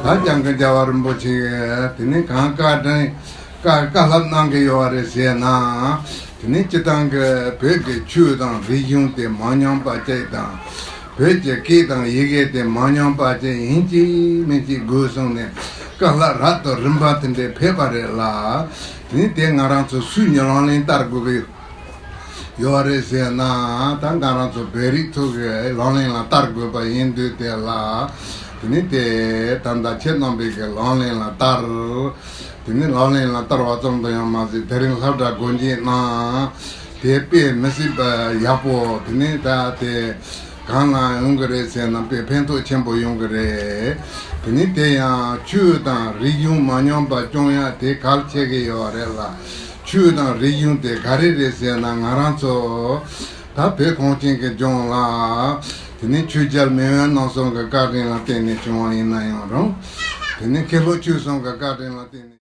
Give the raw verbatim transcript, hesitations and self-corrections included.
ད་ཀྱང་གི་རྒྱལ་བ་རིན་པོ་ཆེ་གིས་དེ་ནས་གང་བཀའ་དྲིན་བཀའ་བཀའ་སློབ་གནང་གི་ཡོད་རེད་ཟེར་ན། དེ་ནས་སྤྱི་བཏང་གི་བོད་ཀྱི་ཆོས་དང་རིག་གཞུང་དེ་མ་ཉམས་པ་བཅས་དང་། བོད་ཀྱི་སྐད་དང་ཡི་གེ་དེ་མ་ཉམས་པ་བཅས་ཡིན་གཅིག་མིན་གཅིག་དགོས་གསུངས་ནས་བཀའ་སློབ་རབ་ཏུ་རིམ་པ་དེ་འདྲ་ཕེབས་པ་རེད་ལ། དེ་ནས་དེ་ང་རང་ཚོ་སུས་ཉིད་ལག་ལེན་བསྟར་དགོས་ཀྱི་ཡོད་རེད་ཟེར་ན། ད་ང་རང་ཚོ་བོད་རིགས་ཚོ་གི་ལག་ལེན་ལ་བསྟར་དགོས་པ་ཡིན་དུས་དེ་ལ། དེ་ནས་དེ་ད་ལྟ་ཁྱེད་རྣམ་པས་ཀྱི་ལག་ལེན་ལ་བསྟར། དེ་ནས་ལག་ལེན་ལ་བསྟར་བ་ཙམ་དུ་ཡང་མ་ཟད། དེ་རིང་སློབ་གྲྭ་སྒོ་འབྱེད་གནང་། དེ་དཔེ་མི་སྲིད་པ་ཡག་པོ། དེ་ནས་ད་དེ་གང་ལ་ཡོང་གི་རེད་ཟེར་ན། དཔེ་ཕན་ཐོགས་ཆེན་པོ་ཡོང་གི་རེད། དེ་ནས་དེ་ཡང་ཆོས་དང་རིག་གཞུང་མ་ཉམས་པ་སྐྱོང་ཡག་དེ་གལ་ཆེ་གི་ཡོད་རེད་ལ། ཆོས་དང་རིག་གཞུང་དེ་ག་རེ་རེད་ཟེར་ན། ང་རང་ཚོ་ད་བོད་གངས་ཅན་གྱི་ལྗོངས་ལ། དེ་ནས་ཆོས་རྒྱལ་མེས་དབོན་རྣམ་གསུམ་གྱི་བཀའ་དྲིན་ལ་བརྟེན་ནས་བྱུང་བ་ཡིན་ན་ཡང་རུང་། དེ་ནས་མཁན་སློབ་ཆོས་གསུམ་གྱི་བཀའ་དྲིན་ལ་བརྟེན་ནས།